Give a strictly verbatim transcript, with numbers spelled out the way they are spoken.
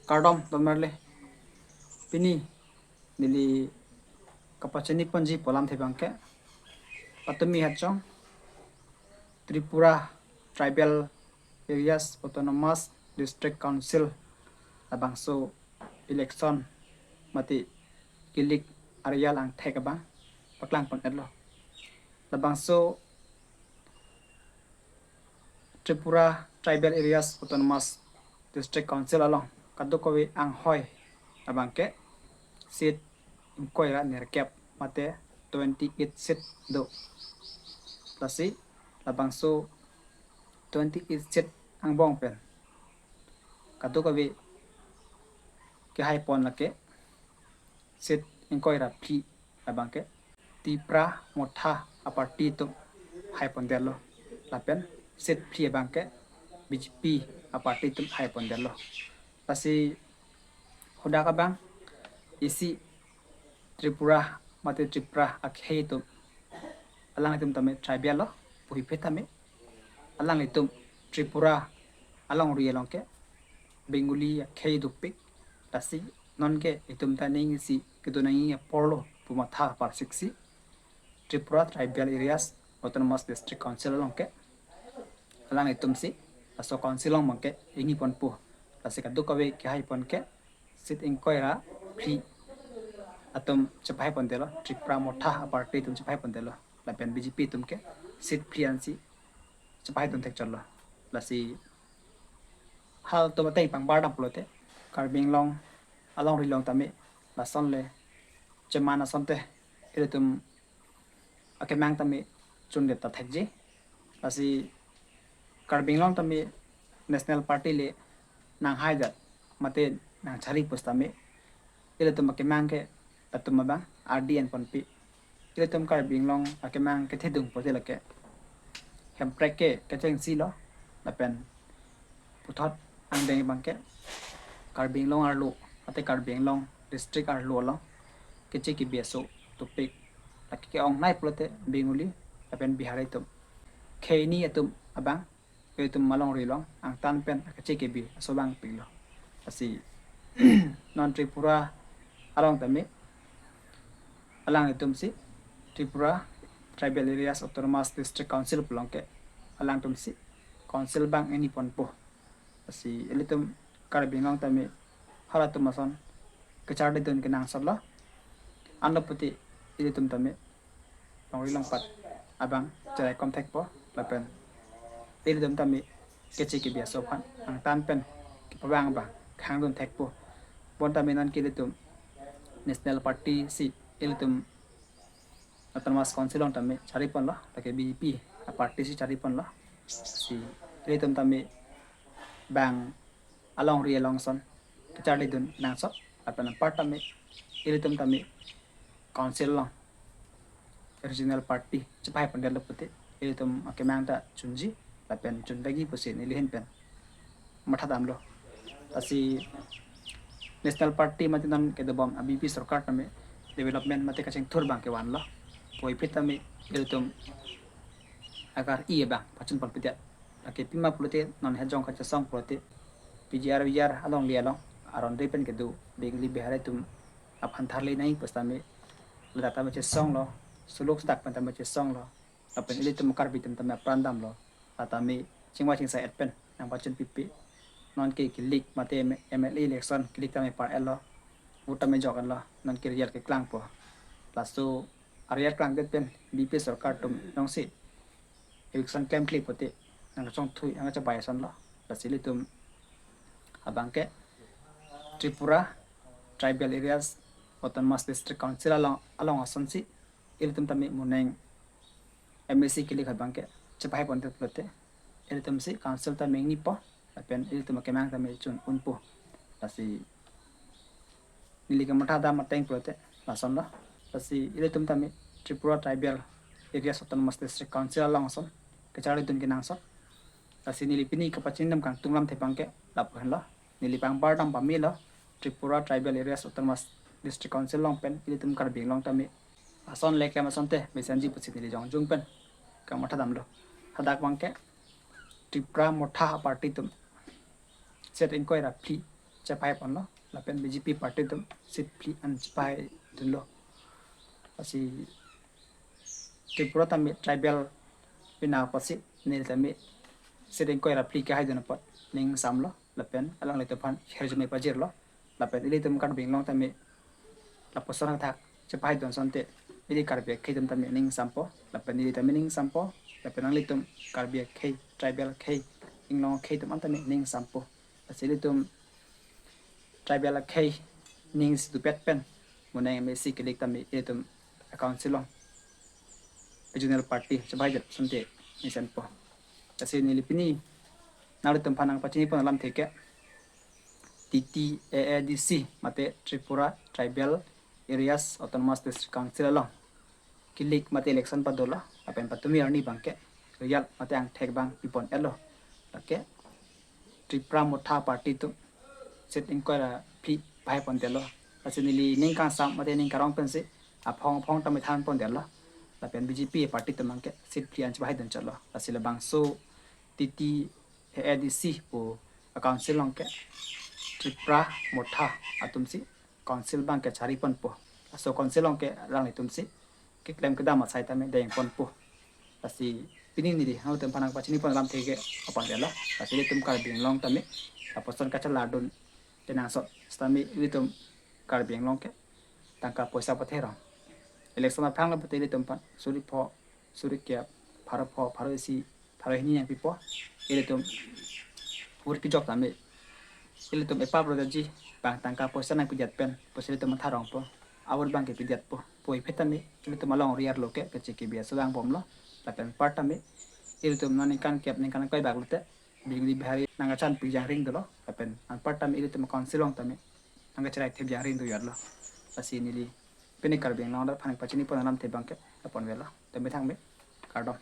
Kardom, domarle. Pini neli kapachini ponji pu alamthe abangke, patumi hachong Tripura Tribal Areas Autonomous District Council labangso election mate kilik arial angthek abang paklang pon-etlo. Labangso Tripura Tribal Areas Autonomous District Council along kadokave anghoi abangke seat ingkoi ra nerkep mate twenty eight seat do. Lasi labangso twenty eight seat angbong pen kadokave kehai pon lake seat ingkoi ra phli abangke Tipra Motha a-party atum hai pondetlo. Lapen seat phli abangke B J P a-party atum hai pondetlo. Lasi hadak abang isi Tripura mate Tripura akhei atum, alanglitum tame tribal lo, puhiphe tame. Alanglitum Tripura alongri along ke Bengali akhei dopik. Lasi nonke itum ta ning isi kedo nangji apor lo pu matha parsiksi Tripura Tribal Areas Autonomous District Council along ke alanglitum si laso council along abangke ingni ponpo. Lasi kadokave kehai pon ke seat ingkoi ra phli atum chepahai pondetlo, Tipra Motha a-party atum chepahai pondetlo. Lapen B J P atum ke seat phli ansi chepahai dun thekchotlo. Lasi halatum ateng pangbar dam pulote Karbi Anglong alongri along tame lason le cheman asonte ilitum akemang tame chundet ta thekji. Lasi Karbi Anglong tame National Party le nanghaijat mate nangchari pusitame ilitum akemang ke latum abang ardi an ponpi. Ilitum Karbi Anglong akemang kethedung pulote lake Hemprek ke kechengsi lo, lapen puthot angdeng abangke Karbi Anglong arlo, ate Karbi Anglong district arlo along keche kebi aso topik. Lake ke-ongnei pulote Bengali lapen Bihari atum. Khei hini atum abang itum alongri along angtan pen keche kebi aso abang pilo. Lasi non Tripura along tame alanglitum si Tripura Tribal Areas Autonomous District Council pu along ke alangtum si council abang ingni ponpo. Lasi ilitum Karbi Anglong tame halatum ason kecharli dun kenangsot lo. Anlo puti ilitum tame longri longpat abang cheraikom thekpo lapen ilitum tame keche kebi aso aphan angtan pen kepavang abang khang dun thekpo. Bonta me nonke ilitum National Party si ilitum Autonomous Council along tame chari ponlo, lake B J P a-party si chari ponlo. Si ilitum tame bang alongri along ason kecharli dun nangsot, lapen anpar tame ilitum tame council along regional party chepahai pondetlo puti ilitum akemang ta chunji lapen chunvekji pusi neli ahin pen matha damlo. Lasi National Party mate non kedobom a-B J P sorkar tame development mate kachingthur abang kevanlo. Puvoiphit tame ilitum akar-i abang pachun ponpidet. Lake pima pulote non hejong kachesong pulote P G R V R alongri along aron re pen kedo Bengali Bihari atum aphan tharli nangji pusitame ladak tame chesonglo, suluk sedak pen tame chesonglo, lapen ilitum Karbi atum tame apran damlo, la tame chingvai chingsa-et pen nangpachun pipe. Nonke kilik mate M-, M L A election kilik tame par-etlo, vote tame jok-etlo, nonke result keklangpo. Laso aresult klangdet pen B J P sorkar atum jongsi eviction klemkle puti nangkachongthui nangkachabai asonlo. Lasi ilitum abangke Tripura Tribal Areas Autonomous District Council along, along asonsi ilitum tame moning M A C kilik abangke chepahai pondet pulote ilitum si council tame ingnipo lapen ilitum akemang tame chun unpo. Lasi neli kamatha dam ateng pulote lasonlo. Lasi ilitum tame Tripura Tribal Areas Autonomous District Council along ason kecharli dun kenangsot. Lasi neli pini kapachini dam kangtung alamthe abangke lapu henlo. Neli pangbar dam pamelo Tripura Tribal Areas Autonomous District Council along pen ilitum Karbi Anglong tame ason le klem asonte mesenji pusi neli jongjung pen kamatha damlo. Hadak abangke Tipra Motha a-party atum seat ingkoi ra phli chepahai ponlo, lapen B J P party atum seat phli an chepahai dunlo. Lasi Tripura tame tribal pina apotsi neli tame seat ingkoi ra phli kehai dun apot ning samlo, lapen alanglitum aphan hirjume pajirlo, lapen ilitum Karbi Anglong tame lapuson athak chepahai dun asonte ili Karbi akhei atum tame ning sampo, lapen ili tame ning sampo, lapen nanglitum Karbi akhei, tribal akhei, Anglong akhei atum an tame ning sampo. Lasi ilitum tribal akhei ning si dupet pen monang M A C kilik tame ilitum council along regional party chepahai dun asonte ning sampo. Lasi neli pini nanglitum aphan nangpachini pon alamthe ke T T A A D C mate Tripura Tribal Areas Autonomous District Council along kilik mate election padolo, lapen patumi arni abangke result mate angthek abang pipon-etlo. Lake Tipra Motha party atum seat ingkoi ra phli pahai pondetlo. Lasi neli ning kangsam mate ning karong pensi aphong aphong tame than pondetlo. Lapen B J P party atum abangke seat phli an chepahai dun chotlo. Lasi labangso T T A A D C pu council along ke Tipra Motha atum si council abangke chari ponpo. Laso council along ke alanglitum si keklem kedam asai tame deng ponpo. Lasi pini neli nanglitum aphan nangpachini pon alamthe ke apondetlo. Lasi ilitum Karbi Anglong tame lapuson kachelar dun kenangsot, sitame ilitum Karbi Anglong ke tangka poisa patherong. Election aphrang lo pute ilitum aphan suri pho, suri kep, pharo pho, pharo isi, pharo hini nangpipo. Ilitum vote kejok tame ilitum epap rojaji abang tangka poisa nangpidetpen pusi ilitum matha rongpo. Avote abangke pidetpo. Puvoiphit tame ilitum alongri arlo ke kechek kebi aso vang bomlo. Lapen anpar tame ilitum non ningkan kep ningkan ingkoi bak lote Bingli Bihari nangkachanpi jangring dolo. Lapen anpar tame ilitum council along tame nangkacherai thep jangring do yarlo. Lasi neli pini Karbi Anglong arat aphan nangpachini pon alamthe abangke lapu-an avelo. Tame thangme, kardom.